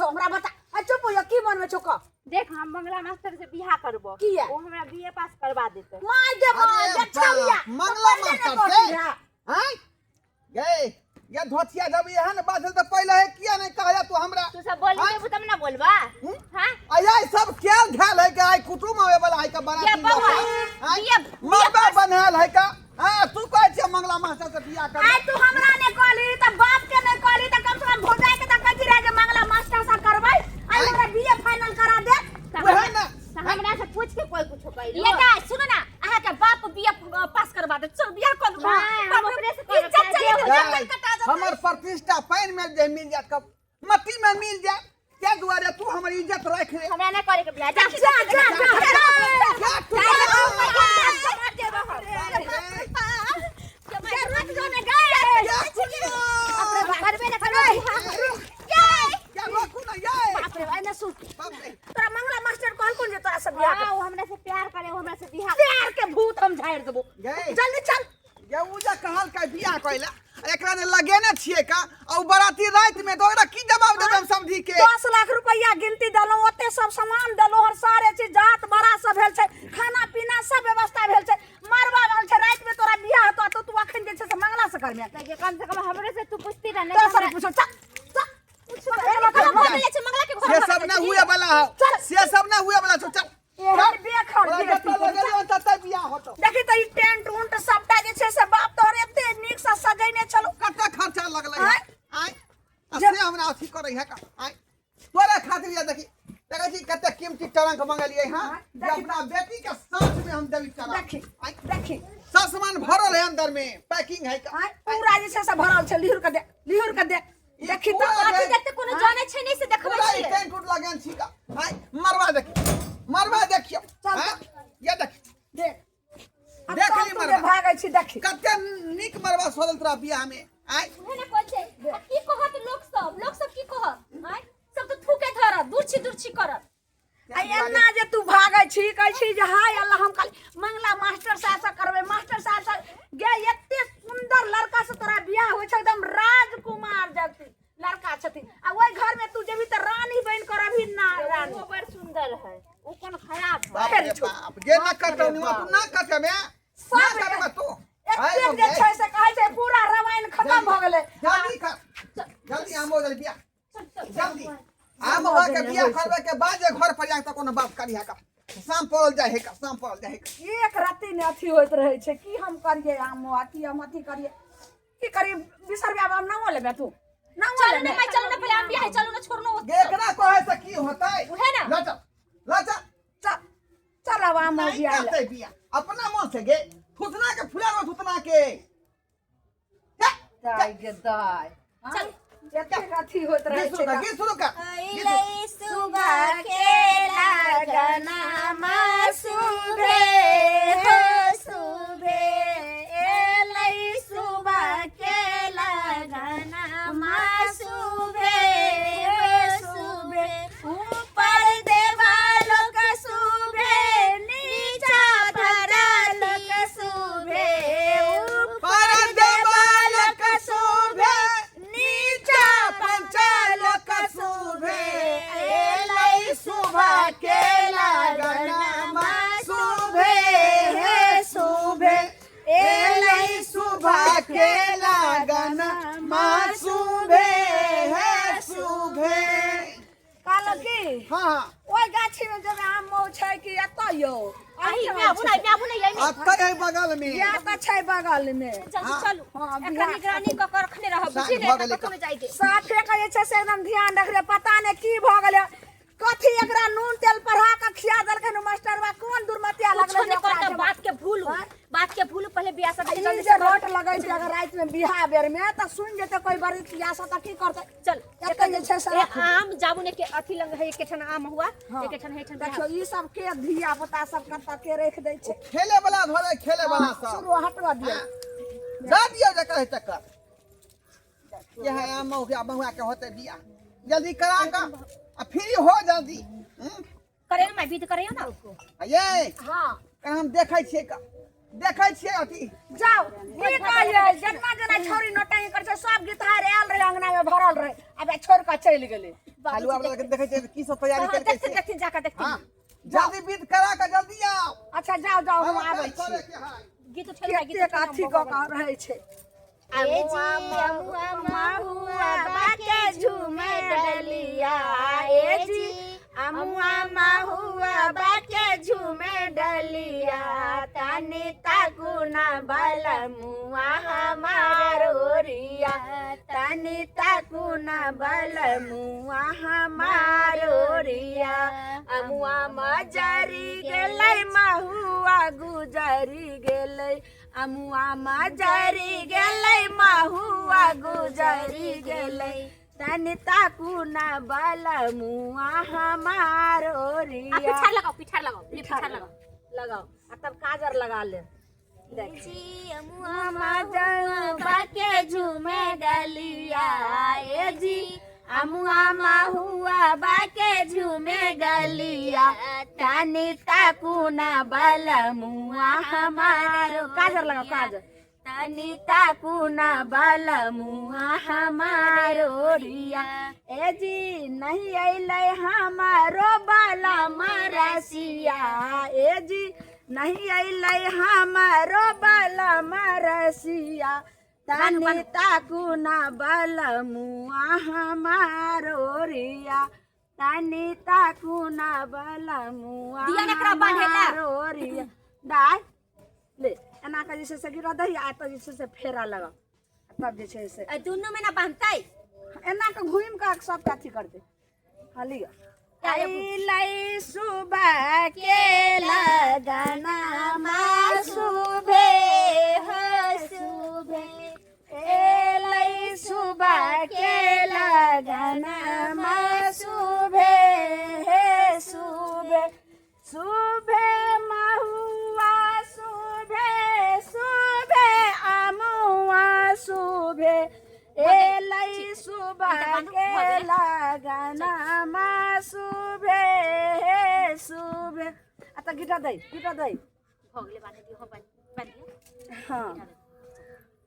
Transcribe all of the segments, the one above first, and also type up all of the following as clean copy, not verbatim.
छौ हमरा बता आ चुप हो जा की मन में छौ कह देख हम मंगला मास्टर से बियाह करबो किया? ओ हमरा बीए पास करवा देते माय गे माय अरे गे छौड़िया बाप, मंगला मास्टर से? आँय गे ये धोतिया जब एहन बात भेल तऽ पहिले हे किया नहि कहला तू हमरा तू सब बोली आँय? देबू तब ना बोलबा हम्म? हां आय सब क्या झाल है के आइ कुटुम आवे वाला है का ये बाराती बउआ, लऽ के? आँय? ये- मरबा बन्हायल है का हाँ तू कहै छियै मंगला मास्टर से बियाह कर आइ तू हमरा ने कहली त बाप के ने कहली त कम से कम भौजाई के त कहती रहे जे मंगला मास्टर से करबै आइ हमरा बीए फाइनल करा दे वएह ने त हमरा से पूछ के कोई कुछो कइलो ये दाय सुनो ना अहाँ के बाप बीए पास करवा दे चल बियाह कर लू हाँ, हम ओकरे से करब, इज्जत चली जे जेतै, दाइ, कटा जेतै। हमर प्रतिष्ठा पानि में जे मिल जायत कब मट्टी में मिल जायत ताहि दुआरे तू हमर इज्जत राखि ले हमरा ना करे के बियाह जा जा जा जा जा जा तू जा रुक जो ने गए जा कुनिया। करबे ना करबे जा रोकू ना ये बाप रे एने सुन बाप रे तोरा मंगला मास्टर कहल कोन जे तोरा से बियाह हां ओ हमरा से प्यार करे ओ हमरा से बियाह प्यार के भूत हम झाड़ि देबो गए जल्दी चल ये उ जे कहल का बियाह कइला एकरा ने लगेने छियै का आ उ बराती राति में तो ओकरा की जवाब देबै हम समझी के 10 लाख रुपया गिनती देलहुँ ओते सब सामान देलहुँ और सारे चीज जात बड़ा सब भेल छै खाना पीना सब व्यवस्था भेल छै मरबा भेल छै राति में तोरा बियाह हेतो तो तू अखन जे छै से मंगला से करमे त कम से कम हमरे से तू पूछती रह तोरा ना सब पूछो चल चल से सब ना हुए वाला हो से सब ना हुए वाला छौ चल एहन बेखर तोरा बेटी जतऽ लगेलियौ ततऽ बियाह होतौ देखी तऽ ई टेंट उंट सबटा जे छै से बाप तोहर एते नीक से सजेने छलो कते खर्चा लगलै है आँय? आँय आ से हमरा अथी करै है का आँय तोरा खातिर ये देखी देखै छी कते कीमती ट्रंक मंगेलियै हँ जे देखी। अपना बेटी के साथ में हम देबी ट्रंक देखी आँय देखी सब सामान भरल है अंदर में पैकिंग है का आँय पूरा जे छै से भरल छै लिहुर के दे लिहुर के दे ई देखी पूरा तऽ अथी देखते कोनो जाने छै नहीं से देखबै पूरा ई छियै टेंट उंट लगेन छी का आँय मरवा देखी मरवा देखियौ चल। आँय ये देखी देख आ देख तब ली तू जे मरवा। भागै छी देखी कते नीक मरवा सोधल तोरा बियाह में आँय उहे ने कहै छै आ की कहत लोक सब लोक सब की कहत आँय सब तऽ थूके धरत दुर्छी दुर्छी करत आ एना जे तू भागै छी कहै छी जे हाय अल्लाह हम खाली मंगला मास्टर साहब से करबै मास्टर साहब से गे एते सुंदर लड़का से तोरा बियाह होइ छै एकदम राजकुमार जगती लड़का छथिन आ ओहि घर में तू जेबही तऽ रानी बनि कऽ रहबही ना रानी वो बड़ सुंदर है वो कोन खराब है बाप रे बाप जे ना कटौ नि तू ना कटबे ना सब कटबे तू आइ एतेक जे छै से कहै छै पूरा रामायण खत्म भऽ गेलै जल्दी कर जल्दी आम हो जल्दी बियाह जल्दी आम हो के बियाह करबे के बाद जे घर पर जाके त कोनो बात करिहा का शाम पड़ल जाय है का शाम पड़ल जाय है का एक राति ने अथी होइत रहै छै की हम करियै आम आ की हम अथी करियै की करियै 20 रुपया हम नामो लेबै तू नामो चलू ने लेबै माय चलू ने पहिले हम बियाह चलू ने छोड़नो गे एकरा कहै से की होतै उहे ना। ल चल ल चल चल चल आब आम नहीं बियाह करतै बियाह अपना मन से गे थुथना के फुला दो थुथना के जा, दाइ गे दाइ चल एतेक अथी होइत रहै गीत छै शुरू कर गीत शुरू कर गीत शुरू। सुबह के लगनमा सुबे हो सुबे एलै सुबह के लगनमा सुबे हो सुबे ऊपर देवालोक सुबे नीचा धरालोक सुबे पर देवालक शोभे नीचा पंचालक शोभे एलै शोभा के लगनमा शोभे हे शोभे एलै शोभा के लगनमा शोभे हे शोभे कहलक की हाँ हाँ ओहि गाछी में जब आम मौ छै कि एतऽ यौ अही में आबू ना एहिमे आबू ना एहिमे अतः है बगल में या तऽ छै बगल में जल्दी हाँ। चलू हाँ, एकर बिहार- निगरानी कऽ कऽ रखने रहब साँझ बुझी ने भऽ गेलै कतौ नहि जाय दे साफे के जे छै से एकदम ध्यान रखले पता नहि की भऽ गेलै कथी एकरा नून तेल पढ़ा के खिया देलकै ने मास्टरवा कोन दुर्मतिया कुछो लगलै नहि जे ओकरा करता जमा- बात के भूलू आँय? बात के भूलू पहिले बियाह शादी ई जल्दी जे से करू। रट लगै छै अगर राति में बियाह बेर में तऽ सुनि जेतै कोई बड़ी किया से तऽ की करतै चल एतऽ जे छै से ए, आम जामुन के अथी लंग है एक ठन आम हुआ हाँ। एक ठन है ठन देखियौ ई सब के धिया पुता सब कतऽ के राखि दै छै खेले वाला धरे खेले वाला सब शुरू हटवा दियौ दऽ दियौ जकर है तकर यह आम महुआ महुआ के होते बियाह जल्दी करा कऽ आ फ्री हो जल्दी हम्म? करे ना मैं विध करे ना आ ये हाँ कन हम देखै छियै का देखै छियै अथी जाओ की कहलियै जितना जेना छौरी नौटंकी करै छै सब गीतहार आयल रहै अंगना में भरल रहै आब छोड़ि कऽ चलि गेलै। हलुआ वाला के देखै छियै की सब तैयारी हाँ, केलकै देखथिन से। देखथिन जाकर देखथिन। हाँ, जल्दी विध करा के जल्दी आओ। अच्छा जाओ जाओ, हम आबै छी। करे के है। गीत उठेल भाई, गीत कतेक अथी कऽ कऽ रहै छै। ए जी अमुआ महुआ बाके झूमे डलिया, ए जी अमुआ महुआ बाके झूमे डलिया, तनी ताकुना बलमुआ हमार ओरिया, तनी ताकुना बलमुआ हमार ओरिया। अमुआ मजरी गेलै महुआ गुजरी गेलै, अमुआ मजरी गेलै महुआ गुजरी गेलै, तनि ताकू ना बलमुआ हमार आ ओरिया। पिठार लगाओ, पिठार लगाओ, पिठार लगाओ। लगाओ आ तब काजर लगा ले। देख जी अमुआ महुआ बाके झूमे डलिया, ए जी अमुआ महुआ बाके झूमे गलिया, तनी ताकुना बलमुआ हमारो। काजर लगाओ, काजर। तनी ताकुना बलमुआ हमारो रिया। ए जी नहीं अइलै हमारो बलम रसिया, ए जी नहीं अइलै हमारो बलम रसिया, तनी ताकुना बलमुआ हमारो रिया, तनी ताकुना बलमुआ दिया ने एकरा बान्हेला। हमारो रिया। दाय ले एना के जे छै से गिरा दही आ तऽ जे छै से फेरा लगा, तब जे छै से आ दुनू में ना बांधतै। एना के घुमि कऽ सबके अथी करतै। हाँ लिअ। अइलै सुबह के लगना सुबे हो सुबे, अइलै सुबह के लगना सुबे हे सुबे, सुबे महुआ सुबे सुबे अमुआ सुबे, एलै सुबह के लगना सुबे हे सुबे। आ तऽ गिटा दै, गिटा दै। भऽ गेलै, बांधि दियौ। हाँ, बांधि दियौ। हाँ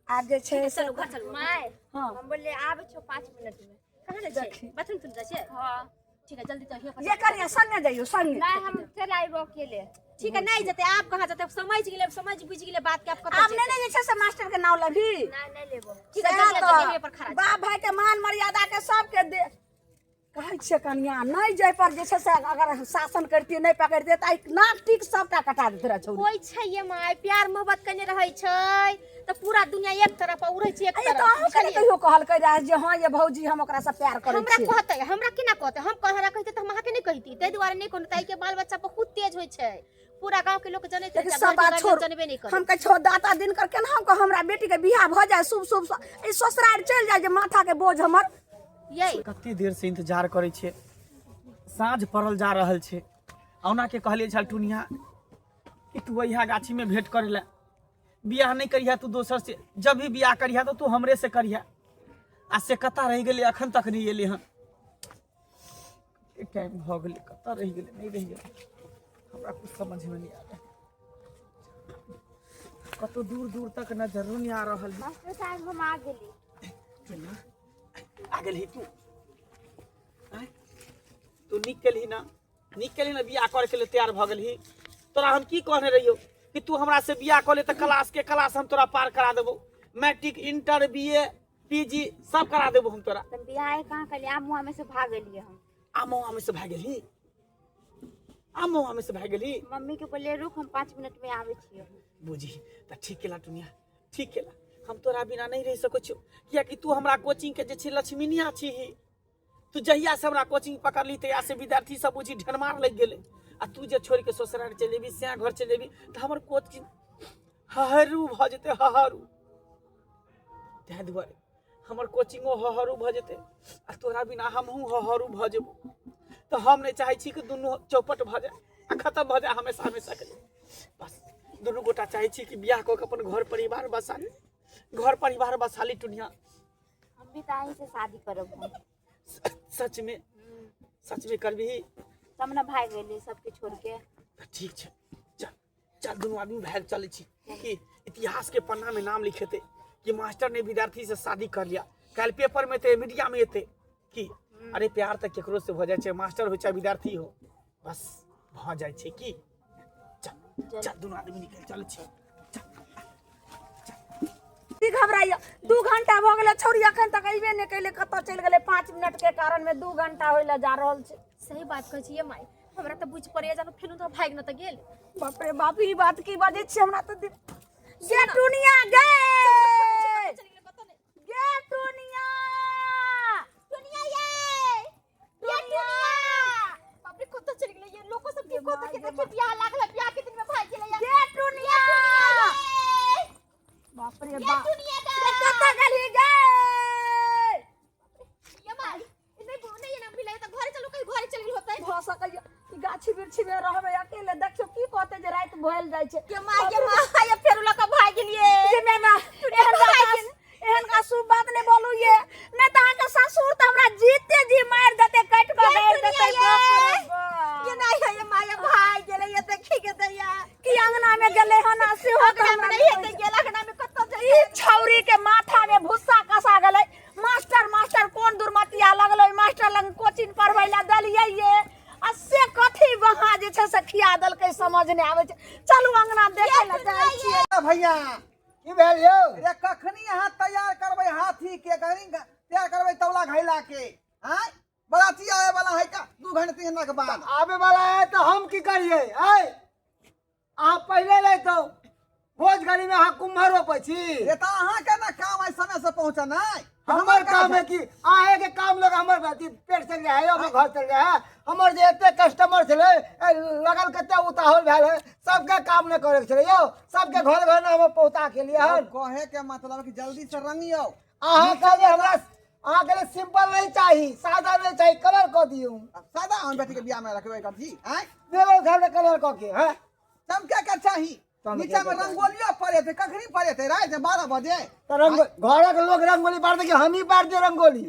आब जे छै से चलू घर चलू। My, हाँ हम बोलले आबै छौ 5 मिनट में। कहाँ जाइ छियै? बाथरूम तुम जाइ छियै? हाँ। ठीक है, जल्दी तो हियाँ पर। ये करिया संगे जइयो संगे। नहीं, हम चल आइबो अकेले। ठीक है, नहीं जते आप कहाँ जते? समझ गेलै, समझ बुझ गेलै बात के आप कतऽ आब जेतै। नहि ने जे छै से मास्टर के नाम लभी। नहीं नहीं लेबो। ठीक है, सएह जल्दी तऽ जल्दी हियाँ पर खड़ा छी। बाप भाई के मान मर्यादा के सबके दे कहै छियै। कनिया नहि जाय पर जे छै से अगर शासन करतियै, नहि पकड़तियै तऽ आइ नाक टीक सबटा कटा देत रहै छौड़ी। होइ छै ये my, प्यार मोहब्बत कने रहै छै तऽ पूरा दुनिया एक तरफ आ उड़ै छै एक आ ये तऽ तरफ, अहूँ के ने बुझलियै? कहियो कहलकै रहए जे हँ ये भौजी हम ओकरासँ प्यार करै हमरा छियै। कहतै? हमरा केना कहतै? हम हमरा कहितै तऽ हम अहाँके नहि कहिती, ताहि दुआरे नहि कहलहुँ। ताहि के बाल बच्चा बहुत तेज होइ छै, पूरा गाँव के लोक जनैत रहै लेकिन छै, सब घर के बात गार्जियन छोड़, जनबे नहि करै। हम कहै छौ दाता दिनकर केनाहु कऽ हमरा बेटी के बियाह भऽ जाय शुभ शुभ, ई ससुरारि चलि जाय जे माथा के बोझ हमर। यै कते देर से इंतजार करै छियै, साँझ पड़ल जा रहल छै। औना के कहलियै छल टुनिया कि तू अहिया गाछी में भेंट करे ला, बियाह नहीं करिहा तू दोसर से, जब भी बियाह करिहा तो तू हमरे से करिहा। आ से कतऽ रहि गेलै? अखन तक नहि एलै हन। कते टाइम भऽ गेलै, कतऽ रहि गेलै? नहि रहि गेलै, हमरा कुछ समझमे नहि आबै, कतौ दूर दूर तक नजरो नहि आ रहल है। मास्टर साहब, हम आ गेली। टुनिया आ गेलही तू? आँय? तू नीक केलही ना, नीक केलही ना, बियाह करे के लिए तैयार भऽ गेलही। तोरा हम की कहने रहियौ कि तू हमरा से बियाह कऽ ले तऽ क्लास के क्लास हम तोरा पार करा देबौ, matric inter B A P G सब करा देबौ हम तोरा। तऽ बियाह कहाँ कलियै? आम मुआ में से भाग गेलियै हम। आमो आमे से भए गेलही? आमो आमे से भए गेलही? मम्मी के बोललियै रुक, हम 5 मिनट में आबै छियै। बुझी तऽ ठीक केला टुनिया, ठीक केला। हम तोरा बिना नहि रहि सकै छियौ, कियाकि तू हमरा कोचिंग के जे छै लक्ष्मीनिया छीही। तू जहिया से हमरा कोचिंग पकड़ली तहिया से विद्यार्थी सब बुझी ढेरमार लागि गेलै। आ तू जे छोड़ि के ससुरारि चलि जेबही, सैं घर चलि जेबही तऽ हमर कोचिंग हहरू भऽ जेतै, हहरू। ताहि दुआरे हमर कोचिंगो हहरू भऽ जेतै आ तोरा बिना हमहूँ हहरू भऽ जेबो। तऽ हम नहि चाहै छी कि दुनू चौपट भऽ जाय आ खतम भऽ जाय हमेशा हमेशा के लिए। बस दुनू गोटा चाहै छी कि बियाह कऽ के अपन घर परिवार बसा ली, घर परिवार बसा ली टुनिया। हम भी तऽ अहीं से शादी करब हम। सच में? सच में करबिही? तब ने भागि गेली सबके छोड़ के। तऽ ठीक छै, चल चल, दुनू आदमी भागि चलै छी कि इतिहास के पन्ना में नाम लिखेतै कि मास्टर ने विद्यार्थी से शादी कर लिया। काल्हि पेपर में एतै, मीडिया में एतै कि अरे प्यार तऽ केकरो से भऽ जाइ छै, मास्टर हो चाहे विद्यार्थी हो, बस भऽ जाइ छै। की चल चल, दुनू आदमी निकल चल छी। की घबराइया, 2 घंटा भऽ गेलै, छौड़ी अखन तक अयबे नहि केलै, कतऽ चलि गेलै? 5 मिनट के कारण में 2 घंटा होय लए जा रहल छै। सही बात कहै छी ये माय, हमरा तऽ बुझि पड़ैया जानो फेनो तऽ भागि न तऽ गेल। बाप रे बाप, ई बात की बजै छी? हमरा तऽ गे टुनिया गे, गे टुनिया, टुनिया ये, ये टुनिया, बाप रे कतऽ चलि गेलै ये? लोको सब की कहतै कि देखिए बियाह लागल है, बियाह के दिन में भागि गेलै ये। गे टुनिया, बाप रे बाप, टुनिया गे कतऽ गेलही गे? ये माय, नहीं नहीं ना मिले तऽ घरे चलू, कहीं घरे चलि गेल होतै। भऽ सकैया कि गाछी वृक्षी में रहबै अकेले, देखियौ की कहतै जे राति भयल जाइ छै। ये माय, ये माय, ये फेर लऽ कऽ भागि गेलियै। जे मैं ना एहन बात, एहन का शुभ बात नहीं बोलू ये, नहीं तो अहाँके ससुर तऽ हमरा जीते जी मारि देतै, काटि कऽ गाड़ि देतै। बाप रे बाप। ये नहीं है ये माय, ये भागि गेलै ये, देखी के दैया की अंगना में गेलै हन आ सेहो तऽ अंगना हमरा में नहि नहीं हेतै गेल, अंगना में कतऽ ई जइयै? छौरी के माथा में भुस्सा कसा गेलै। मास्टर मास्टर कोन दुर्मतिया लगलै, मास्टर लग कोचिंग पढ़बै लए देलियै ये, आ से कथी वहाँ जे छै से खिया देलकै, समझ नहि आबै छै। चलू अंगना देखै लए जाइ छियै। भैया, की भेल यौ? रे कखनी अहाँ तैयार करबै हाथी के, कखनी तैयार करबै तौला घैला के? आँय, बराती आवे वाला है का 2 घंटे 3 घंटा के बाद आबे वाला है तऽ हम की करियै? आय अहाँ पहिले रहितहुँ भोज घड़ी में, अहाँ कुम्हर रोपै छी। रे तऽ अहाँ के ना काम है समय से पहुंचनाइ। हमर काम है कि अहें के काम लोग हमर अथी पेट चल जाए है, हमर घर चल जाए है। हमर जे एते कस्टमर छलै लगल कते उताहुल भेल है, सबके काम नहि करे के छलै यौ, सबके घर घर ने हम पहुंचा के लिए हन। कहे के मतलब कि जल्दी से रंगियौ। अहाँ कहलियै हमरा, अहाँ कहलियै सिंपल नहीं चाही, सादा नहीं चाही, कलर कऽ दियौ। सादा हम बेटी के बियाह में रखबै कथी? आँय, देबै घर में कलर कऽ के हैं चमके के चाही। चमके नीचा में के चाही। रंगोलियो पड़े थे, कखनी पड़े थे? रात में 12 बजे तऽ रंग घरक लोग रंगोली बार देखिए, हमही बार दियौ रंगोली।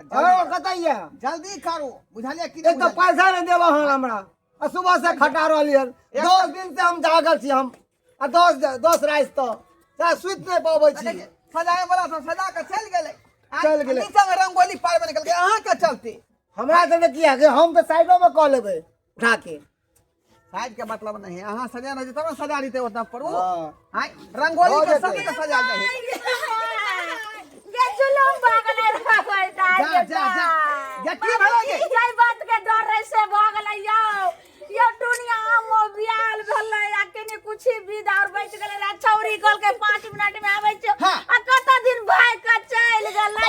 जल्दी हँ कतऽ यऽ? जल्दी करू, बुझलियै कि एक तऽ पैसा नहि देलहुँ हन हमरा, आ सुबह से खटा रहली हन, 10 दिन से हम जागल छी हम, आ 10 राति तऽ सएह सुति नहि पबै छी। सजाए वाला सब सजा के चलि गेलै। चलि गेलै। नीचा में रंगोली पारबे निकल गेलै अहाँ के चलते। हमरा चलते किया के? हम तऽ साइडो में कऽ लेबै उठा के। साइड के मतलब नहीं है, अहाँ सजा नहीं तब ने सजा लेते ओतना पर ओ। हाँ। आँय, रंगोली भऽ के जेतै। सब के सजा जाइ। गे जुलुम भऽ गेलै रे दाइ। जा, जा, जा। जा, की भेलै गे? जाहि बात के डर रहे से भऽ गेलै यौ। यौ टुनिया, आमो बियाल भेलै आ कनि कुछ विध और बचि गेलै रे। छौरी कहलकै 5 मिनट में आबै छियौ, हाँ। आ कतऽ दिन भागि कऽ चलि गेलै।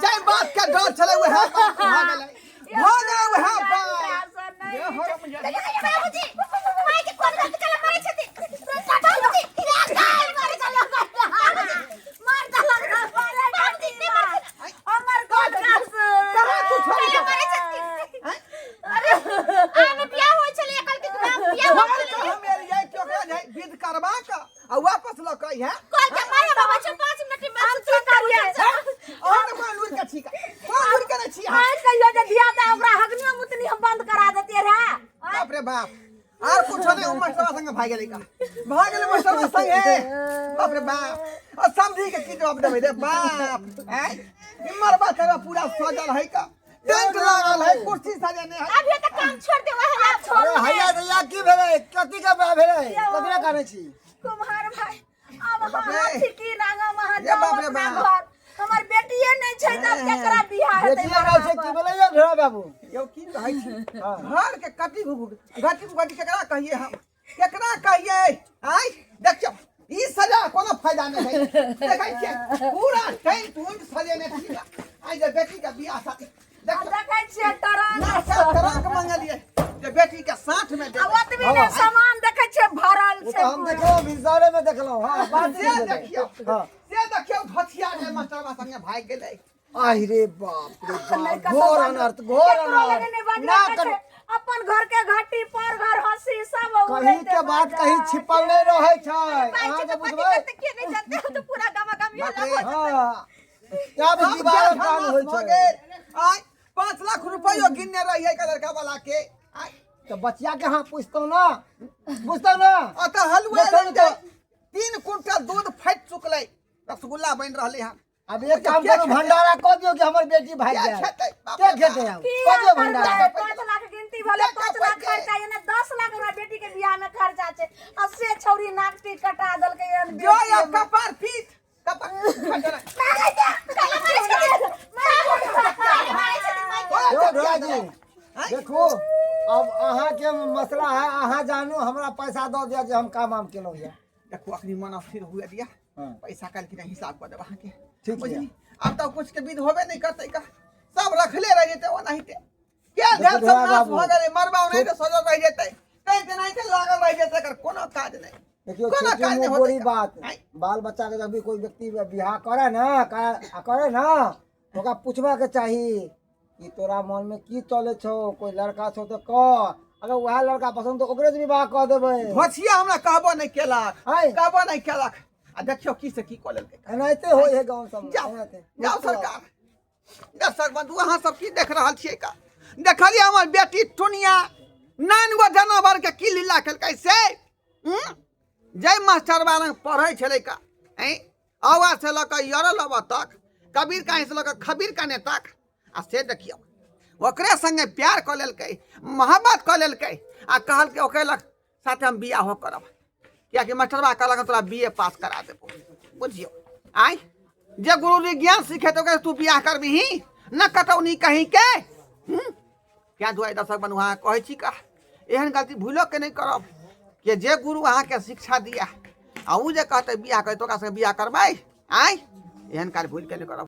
जाहि बात के डर छलै वएह बात भऽ गेलै, भऽ गेलै वएह बात। ये हरामजादी। बाबूजी, माय के कोन गलती कला मारै छथिन? बाबूजी, मार देलक रे, बाबूजी, नहि मारै। हमर कोन कहाँ तू छोड़ी के? मारै छथिन। आँय? आमे बियाह होइ छलै, कहलकै कि बाप बियाह होइ घर छलै। के हम एलियै कि ओकरा जाइ विध करबा के आ वापस लऽ के अइहे। कहलकै माय हम आबै छै 5 मिनट में। हम की करियै? अहाँ तऽ कोन लुरि के छी? कोन लुरि के नहि छी अहाँ? आइ कहियो जे धिया ता ओकरा हगनियो मुतनी हम बंद करा देतियै रे। बाप रे बाप, आर कुछो नहि, ओ मास्टरवा संगे भागि गेलै का, भागि गेलै मास्टरवा संगे। बाप रे बाप, आ समझी के की जवाब देबै रे बाप? आँय, इमर बात पूरा सजल है का, टेंट लागल है, कुर्सी सजेने है। अभी तऽ काम छोड़ देबै है। छोड़ू। अरे हैया दैया, की भेलै? कथी के भेलै? कथी लए कानै छी? कुम्हार भाई, आब बाप रे। हाथी की नांगम अहाँ ये जाउ बाप रे अपना बाप। घर, हमर बेटिए नहि छै तब केकरा बियाह हेतै? बेटिए रहै छै, की भेलै यौ ढेरा बाबू? यौ की कहै छी, घर के कटी घटी घटी केकरा कहिए हम, केकरा कहिए? आँय देखियौ, ई सजा कोनो फायदा नहि है। देखै छियै पूरा टेंट उंट सजेने छी, आइ जे बेटी के बियाह शादी देखियौ। देखै छियै तरंग नाश्ता ट्रंक मंगलियै जे बेटी के साठ में आ देबै। ओतबी ने सामान देखै छियै भरल ओ छै तऽ हम पूरा। देखलहुँ, भिनसरे में देखलहुँ। हँ, बात से नहि भेलै। देखियौ, हँ। से देखियौ, धोथिया जे मास्टरबा संगे भागि गेलै। आहि रे बाप रे नहि बाप, कतौ घोर बजबै। अनर्थ, घोर केकरो लगे अनर्थ नहि बजबै ना के कर। छै। अपन घर के घाटी पर घर हंसी सब कहीं उड़ैते के बात बाजै। कहीं छिपल नहीं रहे छै, माय अहाँ के जे तऽ पति बुझबै। कते के नहि जानते हो तऽ पूरा गामा गामी बाप हल्ला रे। भऽ जेतै। हँ, अब सब दीवार जगह कान होइ भऽ छै। गेल। आँय, 5 लाख रुपैयो गिनने रहियै का लड़का वाला के। आँय, तऽ बचिया के अहाँ पूछतौ ना, पूछतौ ना। अतऽ हलुआ देखो ने 3 कुंटल दूध फाटि चुकलै, रसगुल्ला बनि रहलै हन। अब एक काम के करू खेतै? भंडारा कऽ दियौ कि हमर बेटी भागि के जाए खेतै? बाप के रे खेतै बाप। आब की कऽ दियौ करबै? भंडारा 5 लाख गिनती भेलै, 5 लाख खर्चा एने 10 लाख हमरा बेटी के बियाह में खर्चा छै आ से छौरी नाक टीक कटा देलकै हन। जो बेटी या हमर। कपार पीट कपार खटना। मारै दे काला मारै छथिन, मारै छथिन माइके। यौ ढोला जी, देखू अब अहाँके मसला है, अहाँ जानू। हमरा पैसा दऽ दिअ जे हम काम आम केलहुँ यऽ। देखू, अखनी मन अस्थिर हुए दिया। हाँ। पैसा काल्हि के हिसाब कऽ देब अहाँके। ठीक बुझली? यऽ। आब तऽ कुछ के विध होबे नहि करतै का, सब रखले रह जेतै ओनाहिते के देखू धैल सब ढोला नाश बाबू। भऽ गेलै। मरबा ओनाहिते सजल रहि जेतै, कहीं तेनाहिते लागल रहि जेतै। एकर कोनो काज नहि, देखियौ, कोनो छोटी काज नहि मुँह होतै गोरी का। बात। आँय। बाल बच्चा के जब भी कोई व्यक्ति बियाह करे ना, करे ना, तो ओकरा पूछबाके चाही कि तोरा मन में की चले छौ, कोई लड़का छौ तऽ कह। अगर वएह लड़का पसंद तऽ ओकरे से विवाह कऽ देबै। भोछिया हमरा कहबो नहि केलक। आँय। कहबो नहि केलक आ देखियौ की से की कऽ लेलकै। एनाहिते होइ है गाँव सब में। जाओ। एनाहिते। जाओ सरकार। दर्शक बंधु, अहाँ सब की देख रहल छियै का? देखलियै हमर बेटी टुनिया नाइन गो जानवर के की लीला केलकै से? जय मास्टरबा लग पढ़ै छलै का, ऐं अवा से लऽ कऽ यर लब तक, कबीर काहे से लऽ कऽ खबीर काने तक, आ से देखियौ ओकरे संगे प्यार कऽ लेलकै, मोहब्बत कऽ लेलकै आ कहलकै ओकरे लग साथे हम बियाहो करब, कियाकि मास्टरबा कहलक तोरा बी ए पास करा देबो। बुझियौ आँय, जे गुरुजी ज्ञान सिखेतौ ओकरे तू बियाह करबिही न कटौनी कहीं के? क्या दुआरे दर्शक बनु, अहाँ कहै छी का, एहन गलती भूलो के नहि करब कि जे गुरु अहाँके शिक्षा दिया आ ओ जे कहतै बियाह करे तऽ ओकरा संगे बियाह करबै? आँय, एहन काज भूल के नहि करब।